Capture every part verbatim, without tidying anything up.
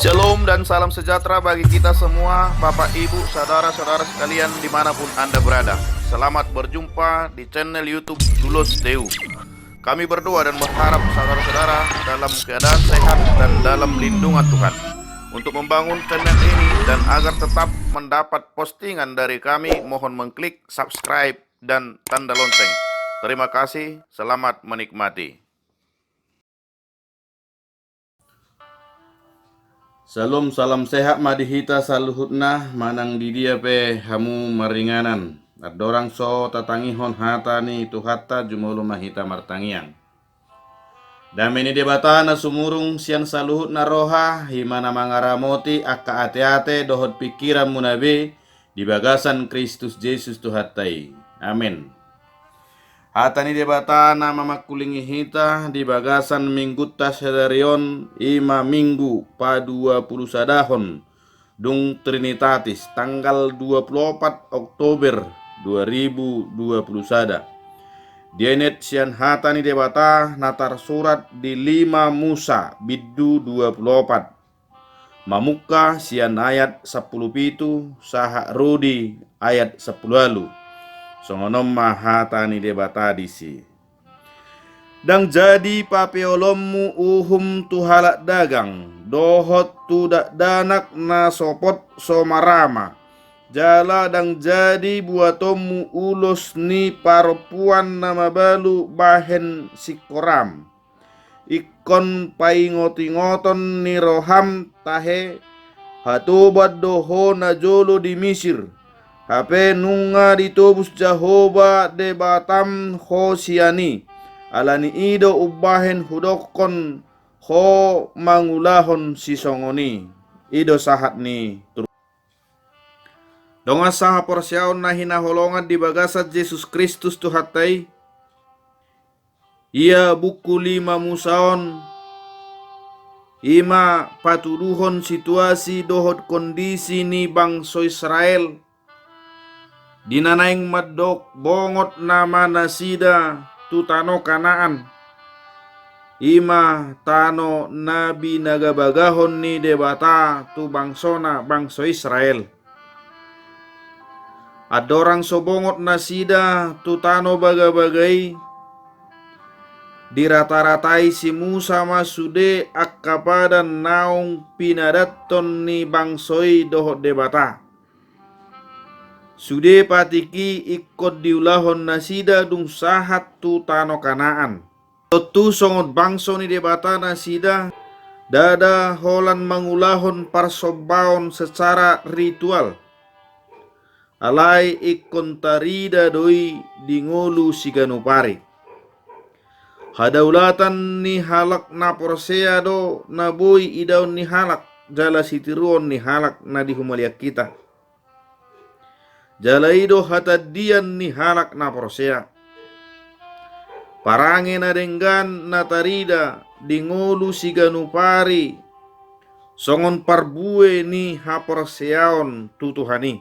Shalom dan salam sejahtera bagi kita semua, Bapak, Ibu, saudara-saudara sekalian dimanapun Anda berada. Selamat berjumpa di channel YouTube Tulos T U. Kami berdoa dan berharap saudara-saudara dalam keadaan sehat dan dalam lindungan Tuhan. Untuk membangun channel ini dan agar tetap mendapat postingan dari kami, mohon mengklik subscribe dan tanda lonceng. Terima kasih, selamat menikmati. Shalom, salam sehat ma di hita saluhutna, manang di dia pe hamu maringanan. Andorang so tatangihon hata ni Tuhanta, jumolo ma hita martangiang. Dame ni Debata na sumurung sian saluhutna roha, i ma na mangaramoti angka ateate dohot pingkiranmuna be di bagasan Kristus Jesus Tuhanta i. Amen. Hata ni Debata na mamangkulingi hita di bagasan minggunta sadari on, i ma Minggu paduapulusadahon dung Trinitatis, tanggal dua puluh opat Oktober dua ribu dua puluh sada. Dienet sian hata ni Debata na tarsurat di lima Musa bindu dua puluh opat. Mamungka sian ayat sampulu pitu sahat ro di ayat sampulu ualu. Songon on ma hata ni Debata disi. Ndang jadi papeolonmu uhum tu halak dagang, dohot tu dakdanak na sopot so marama. Jala ndang jadi buatonmu ulos ni parompuan na mabalu bahen singkoram. Ingkon paingotingoton ni roham tahe, hatoban do ho najolo di Misir, hape nunga ditobus Jahowa Debatam ho sian i. Ala ni i do umbahen hudokkon ho mangulahon sisongon i. I do sahat ni turpuk. Dongan sahaporseaon na hinaholongan di bagasan Jesus Kristus Tuhanta i, ia buku lima Musa on, i ma patuduhon situasi dohot kondisi ni bangso Israel, di na naeng mandok bongot nama nasida tu tano Kanaan, i ma tano na binagabagahon ni Debata tu bangsona bangso Israel. Andorang so bongot nasida tu tano bagabaga i, dirataratai si Musa ma sude angka padan naung pinadathon ni bangso i dohot Debata. Sude patik i ingkon diulahon nasida dung sahat tu tano Kanaan. Tontu songon bangso ni Debata nasida, ndada holan mangulahon parsombaon secara ritual. Alai ingkon tarida do i di ngolu siganup ari. Hadaulatan ni halak na porsea do na boi idaon ni halak jala sitiruon ni halak na di humaliang hita. Jala i do hatandian ni halak na porsea. Parange na denggan na tarida di ngolu siganup ari songon parbue ni haporseaon tu Tuhan i.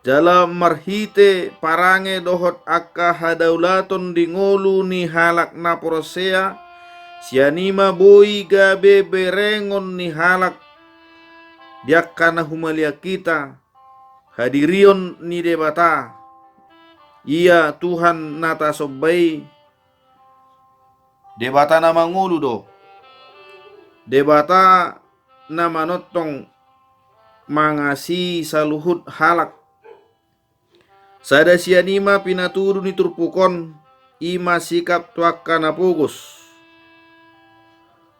Jala marhite parange dohot angka hadaulaton di ngolu ni halak na porsea, sian i ma boi gabe berengon ni halak di angka na humaliang hita, hadirion ni Debata, ia Tuhan na tasomba i, Debata na mangolu do, Debata na manongtong mangasii saluhut halak. Sada sian i ma pinatudu ni turpuk on, i ma sikap tu angka na pogos,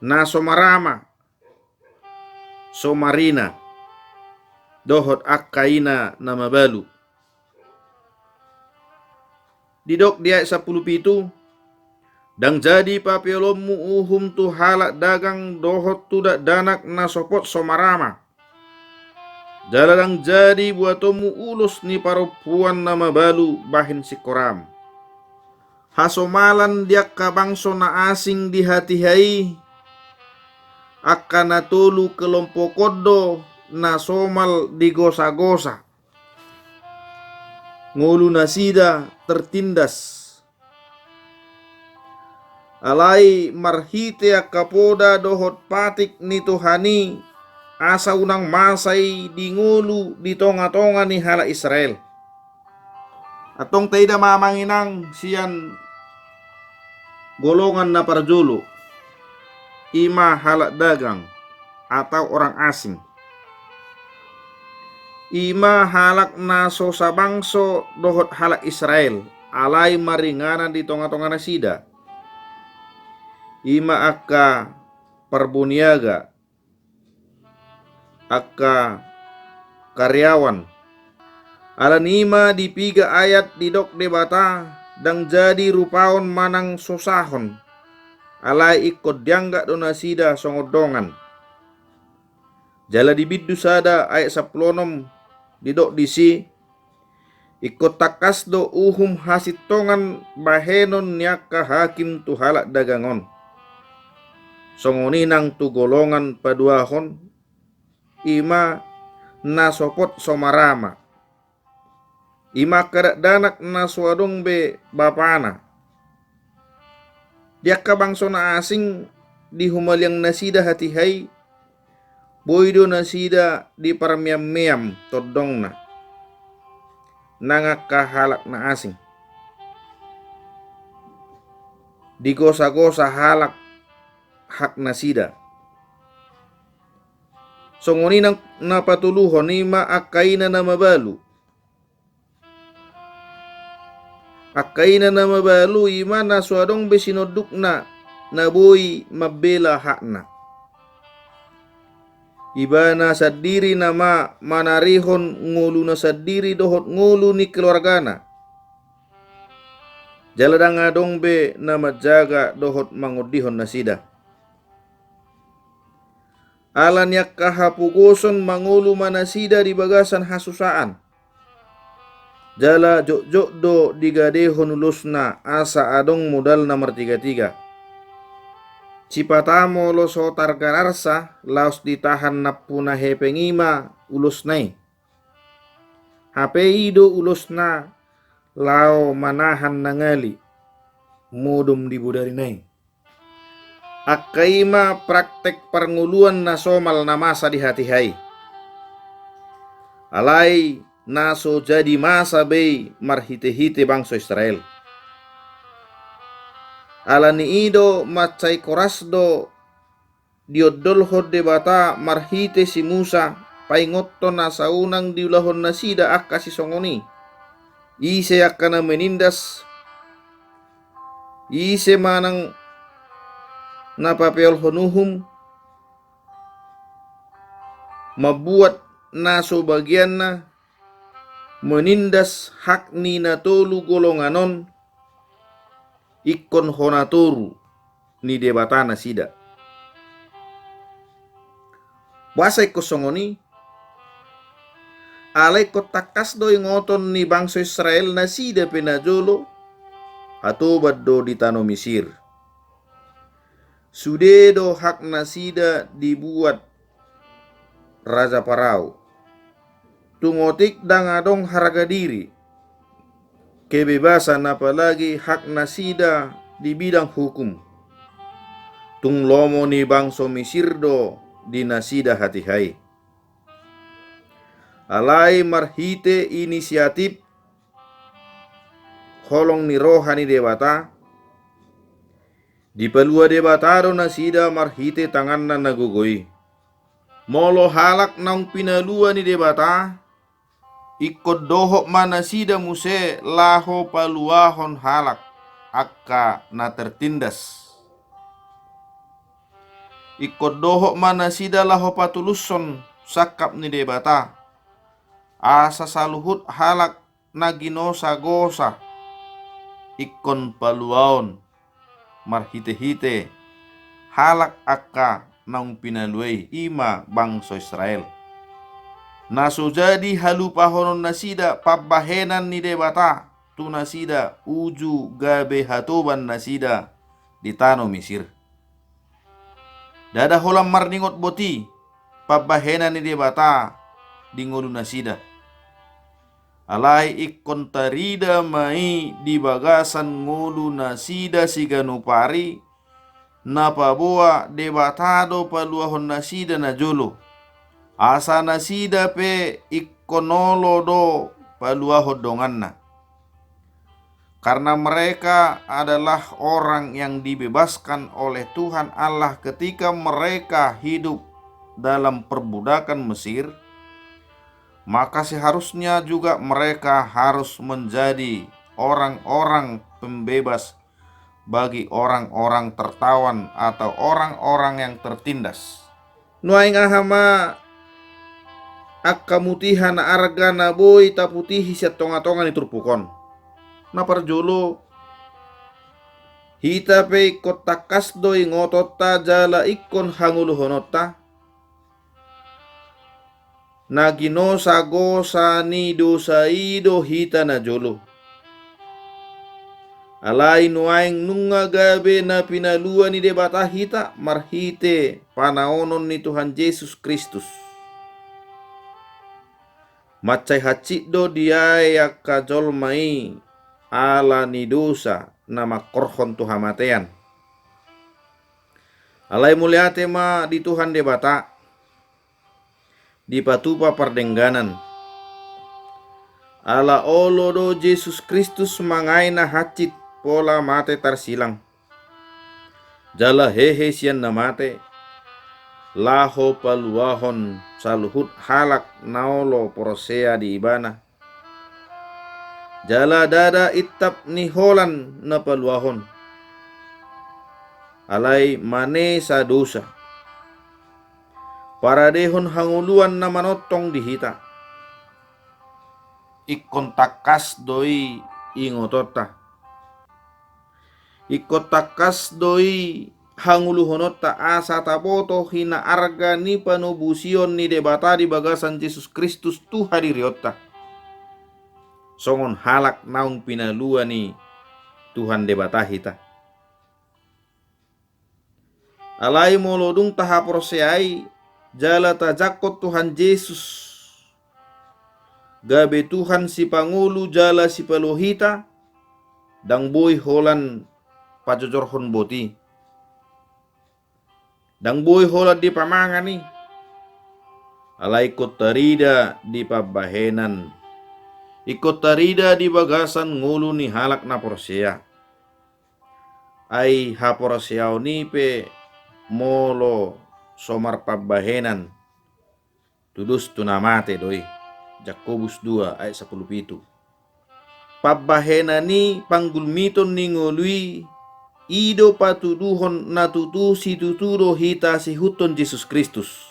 na so marama, so marina, dohot angka ina na mabalu. Didok di ayat sampulu pitu, ndang jadi papeolonmu uhum tu halak dagang dohot tu dakdanak na sopot so marama. Jala ndang jadi buatonmu ulos ni parompuan na mabalu bahen singkoram. Hasomalan di angka bangso na asing di hatiha i, angka na tolu kelompok on do na somal digosagosa. Ngolu nasida tertindas. Alai marhite angka poda dohot patik ni Tuhan i, asa unang masa i di ngolu di tonga-tonga ni halak Israel. Antong taida ma amang inang sian golongan na parjolo, i ma halak dagang atau orang asing. I ma halak na so sabangso dohot halak Israel, alai maringanan di tonga-tonga nasida. I ma angka parboniaga, angka karyawan. Ala ni i ma di piga ayat didok Debata, ndang jadi rupaon manang sosahon, alai ingkon dianggap do nasida songon dongan. Jala di bindu sada ayat sampulu onom didok disi, ingkon tangkas do uhum hasintongan bahenon ni angka hakim tu halak dagang on. Songon i nang tu golongan paduahon, i ma na sopot so marama. I ma angka dakdanak na so adong be bapana. Di angka bangso na asing dihumaliang nasida hatiha i, boi do nasida diparmeam-meam tondongna. Nang angka halak na asing, digosa-gosa halak hak nasida. Songon i nang na patoluhon, i ma angka ina na mabalu. Angka ina na mabalu i ma na so adong be sinondukna na boi mambela hakna. Ibana sandiri nama manarihon ngoluna sandiri dohot ngolu ni keluargana. Jala ndang adong be na manjaga dohot mangondihon nasida. Ala ni angka hapogoson mangolu ma nasida di bagasan hasusaan. Jala jotjot do digadehon ulosna asa adong modalna martigatiga. Sipata molo so targararsa laos ditahan nampuna hepeng i ma ulosna i. Hape i do ulosna laho manahan nangali modom di bodarina i. Angka i ma praktek parngoluan na somal na masa di hatiha i. Alai na so jadi masa be i marhitehite bangso Israel. Ala ni i do mansai horas do diondolhon Debata marhite si Musa paingothon asa unang diulahon nasida angka sisongon i. Ise angka na menindas, ise manang na papeolhon uhum, mambuat na so bagianna, menindas hak ni na tolu golongan on, ingkon hona toru ni Debata nasida. Boasa ingkon songon i? Alai ingkon tangkas do ingoton ni bangso Israel nasida pe najolo hatoban do di tano Misir. Sude do hak nasida dibuat raja Parao. Tung otik ndang adong harga diri, kebebasan, apalagi hak nasida di bidang hukum. Tung lomo ni bangso Misir do di nasida hatiha i. Alai marhite inisiatif holong ni roha ni Debata, dipalua Debata do nasida marhite tanganna na gogo i. Molo halak naung pinalua ni Debata, ingkon dohot ma nasida muse laho paluahon halak angka na tertindas. Ingkon dohot ma nasida laho patulushon sangkap ni Debata, asa saluhut halak na ginosagosa ingkon paluaon marhitehite halak angka naung pinalua i, i ma bangso Israel. Na so jadi halupahonon nasida pambahenan ni Debata tu nasida uju gabe hatoban nasida di tano Misir. Ndada holan marningot boti pambahenan ni Debata di ngolu nasida. Alai ingkon tarida ma i di bagasan ngolu nasida siganup ari, na paboa Debata do paluahon nasida najolo. Asa nasida pe ingkon olo do paluahon donganna. Karena mereka adalah orang yang dibebaskan oleh Tuhan Allah ketika mereka hidup dalam perbudakan Mesir, maka seharusnya juga mereka harus menjadi orang-orang pembebas bagi orang-orang tertawan atau orang-orang yang tertindas. Nuaeng aha ma angka mutiha na arga na boi taputihi sian tonga-tonga ni turpuk on? Na parjolo, hita pe ingkon tangkas do ingotonta jala ingkon hangoluhononta. Na ginosagosa ni dosa i do hita najolo. Alai nuaeng nunga gabe na pinalua ni Debata hita marhite panaonon ni Tuhan Jesus Kristus. Mansai hansit do diae angka jolma i ala ni dosa na mangkorhon tu hamatean. Alai mauliate ma di Tuhan Debata, dipatupa pardengganan. Ala olo do Jesus Kristus mangae na hansit pola mate tarsilang, jala hehe sian na mate, laho paluahon saluhut halak na olo porsea di Ibana. Jala ndada intap ni holan na paluahon, alai manesa dosa, paradehon hangoluan na manongtong di hita. Ingkon tangkas do i ingotonta. Ingkon tangkas do i hangoluhononta asa taboto hinaarga ni panobusion ni Debata di bagasan Jesus Kristus tu hadirionta, songon halak naung pinalua ni Tuhan Debata hita. Alai molo dung tahaporseai jala tajangkon Tuhan Jesus gabe Tuhan sipangolu jala sipaluahon hita, ndang boi holan pajojorhon boti. Ndang boi holan dipamangan i. Alai ingkon tarida di pambahenan. Ingkon tarida di bagasan ngolu ni halak na porsea. Ai haporseaon i pe molo so marpambahenan, tudos tu na mate do i. Jakobus dua ayat sampulu pitu. Pambahenan i, panggulmiton ni ngolu i, i do patuduhon na tutu situtu do hita siihuthon Jesus Kristus.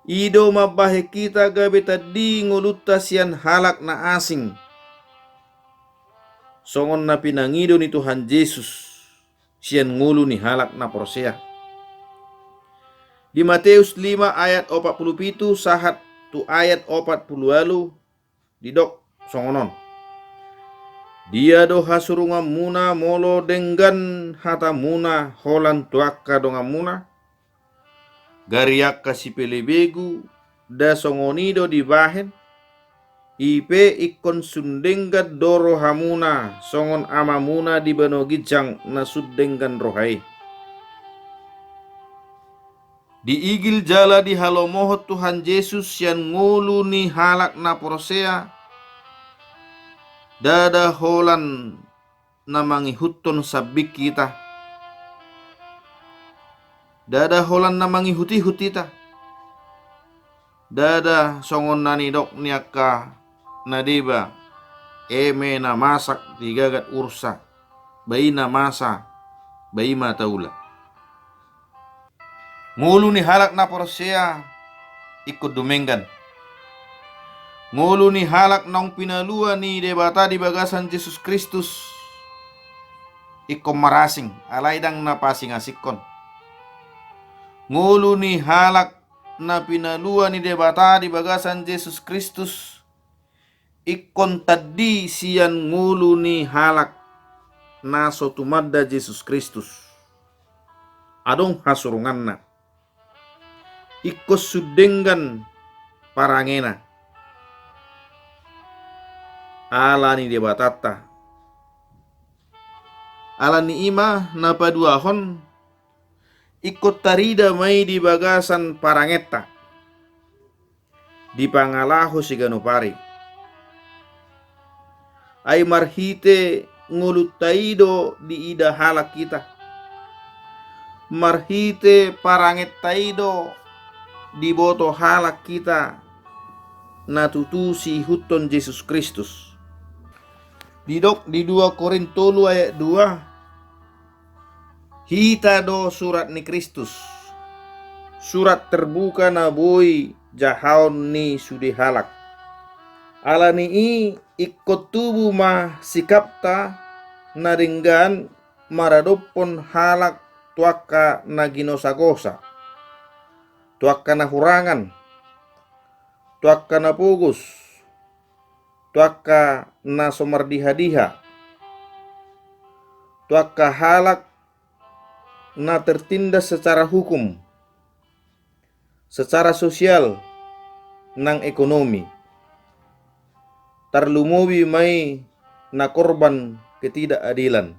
I do mambahen hita gabe tandi ngolunta sian halak na asing, songon na pinangido ni Tuhan Jesus sian ngolu ni halak na porsea. Di Mateus lima ayat opat pulu pitu sahat tu ayat opat pulu ualu didok songon on: Dia do hasurunganmuna molo denggan hatamuna holan tu angka donganmuna? Gari angka sipelebegu, nda songon i do dibahen? I pe ingkon sun denggan do rohamuna songon Amamuna di banua ginjang na sun denggan roha i. Diigil jala dihalomohon Tuhan Jesus sian ngolu ni halak na porsea, ndada holan na mangihuthon sambing hita. Ndada holan na mangihutihut hita. Ndada songon na nidok ni angka na deba: Eme na masak di gagat ursa, ba i na masa, ba i ma taula. Ngolu ni halak na porsea ingkon dumenggan. Ngolu ni halak naung pinalua ni Debata di bagasan Jesus Kristus ingkon marasing, alai ndang na paasing-asingkon. Ngolu ni halak na pinalua ni Debata di bagasan Jesus Kristus ingkon tandi sian ngolu ni halak na so tumanda Jesus Kristus. Adong hasurunganna. Ingkon sun denggan parangena ala ni Debatanta. Ala ni i ma na paduahon, ingkon tarida ma i di bagasan parangenta. dipangalaho siganup ari. Ai marhite ngolunta i do diida halak hita. Marhite parangenta i do diboto halak hita na tutu siihuthon Jesus Kristus. Didok di dua Korint tolu ayat dua, hita do surat ni Kristus, surat terbuka na boi jahaon ni sude halak. Ala ni i ingkon tubu ma sikapta na denggan maradophon halak tu angka na ginosagosa, tu angka na hurangan, tu angka na pogos, tu angka na so mardihadiha, tu angka halak na tertindas secara hukum, secara sosial, nang ekonomi. Tarlumobi ma i na korban ketidakadilan,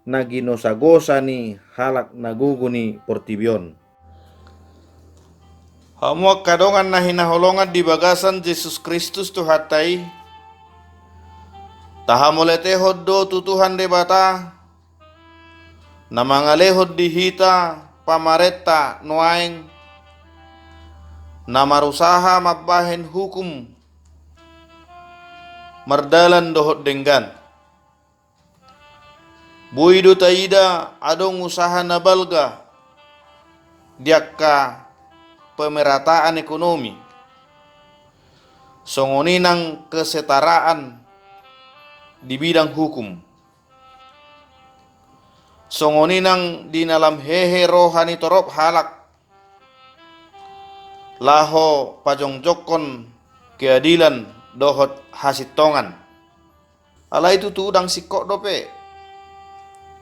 na ginosagosa ni halak na gogo ni portibi on. Hamu angka dongan na hinaholongan di bagasan Jesus Kristus Tuhanta i, tahamauliatehon do tu Tuhan Debata, na mangalehon di hita pamarenta nuaeng, na marusaha mambahen hukum mardalan dohot denggan. Boi do taida adong usaha na balga di angka pemerataan ekonomi, songon i nang kesetaraan di bidang hukum, songon i nang di na lam hehe roha ni torop halak laho pajongjongkon keadilan dohot hasintongan. Alai tutu ndang singkop dope.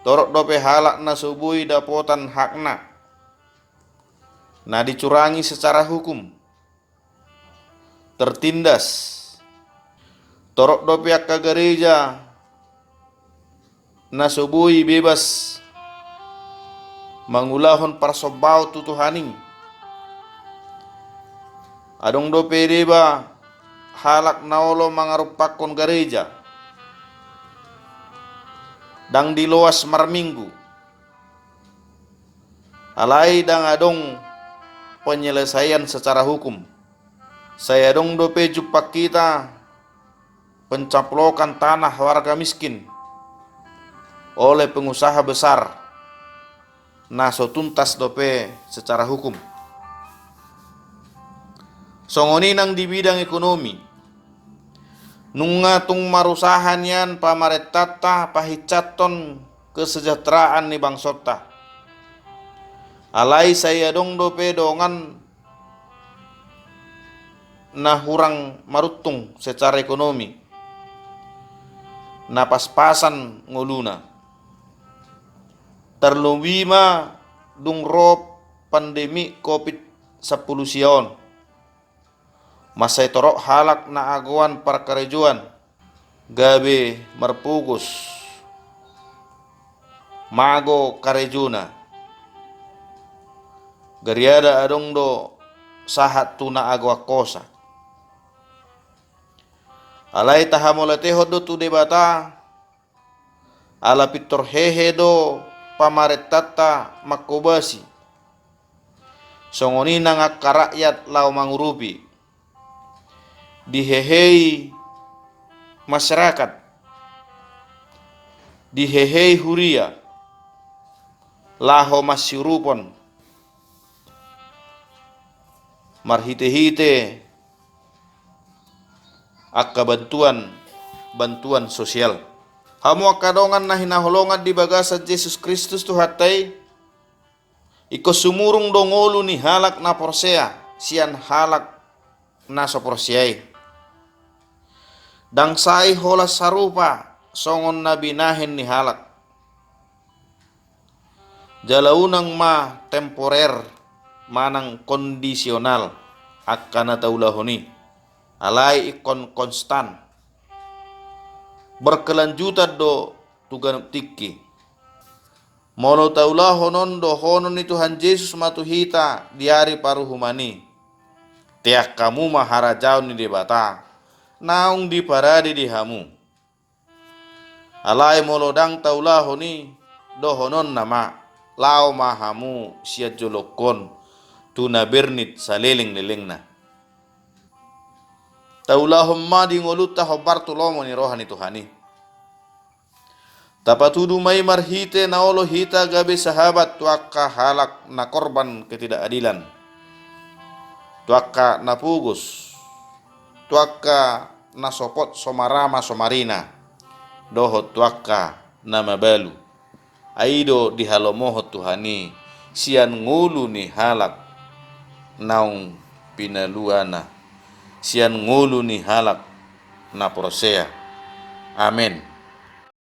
Torop dope halak na so boi dapotan hakna, na dicurangi secara hukum, tertindas. Torop dope angka gareja na so boi bebas mangulahon parsombaon tu Tuhan i. Adong dope deba halak na olo mangarumpakkon gareja, ndang diloas marminggu. Alai ndang adong penyelesaian secara hukum. Sai adong dope jumpang hita pencaplokan tanah warga miskin oleh pengusaha besar, na so tuntas dope secara hukum. Songon i nang di bidang ekonomi. Nunga tung marusaha nian pamarentanta pahinsathon kesejahteraan ni bangsonta. Alai sai adong dope dongan na hurang maruntung secara ekonomi, na paspasan ngoluna. Tarlobi ma dung ro pandemi covid sampulu sia on. Mansai torop halak na agoan parkarejoan gabe marpogos mago karejona. Gariada adong do sahat tu na agoan hosa. Alai tahamauliatehon do tu Debata, ala pintor hehe do pamarentanta manghobasi. Songon i nang angka rakyat laho mangurupi. Dihehei masyarakat, dihehei huria, laho mansiurupon marhite-hite angka bantuan, bantuan sosial. Hamu angka dongan na hinaholongan di bagasan Jesus Kristus Tuhanta i, ingkon sumurung do ngolu ni halak na porsea sian halak na so porsea i. Ndang sai holan sarupa songon na binahen ni halak. Jala unang ma temporer manang kondisional angka na taulahon i, alai ingkon konstan, berkelanjutan do tu ganup tingki. Molo taulahon on dohonon ni Tuhan Jesus ma tu hita di ari paruhuman i. Eak hamu ma harajaon ni Debata naung diparade di hamu. Alai molo ndang taulahon i, dohononna ma, laho ma hamu sian jolongkon tu na bernit salelenglelengna. Taulahon ma di ngolunta hombar tu lomo ni roha ni Tuhan i. Tapatudu ma i marhite na olo hita gabe sahabat tu angka halak na korban ketidakadilan, tu angka na pogos, tu angka na sopot so marama so marina, dohot tu angka na mabalu. Ai do dihalomohon Tuhan i sian ngolu ni halak naung pinaluana, sian ngolu ni halak na porsea. Amen.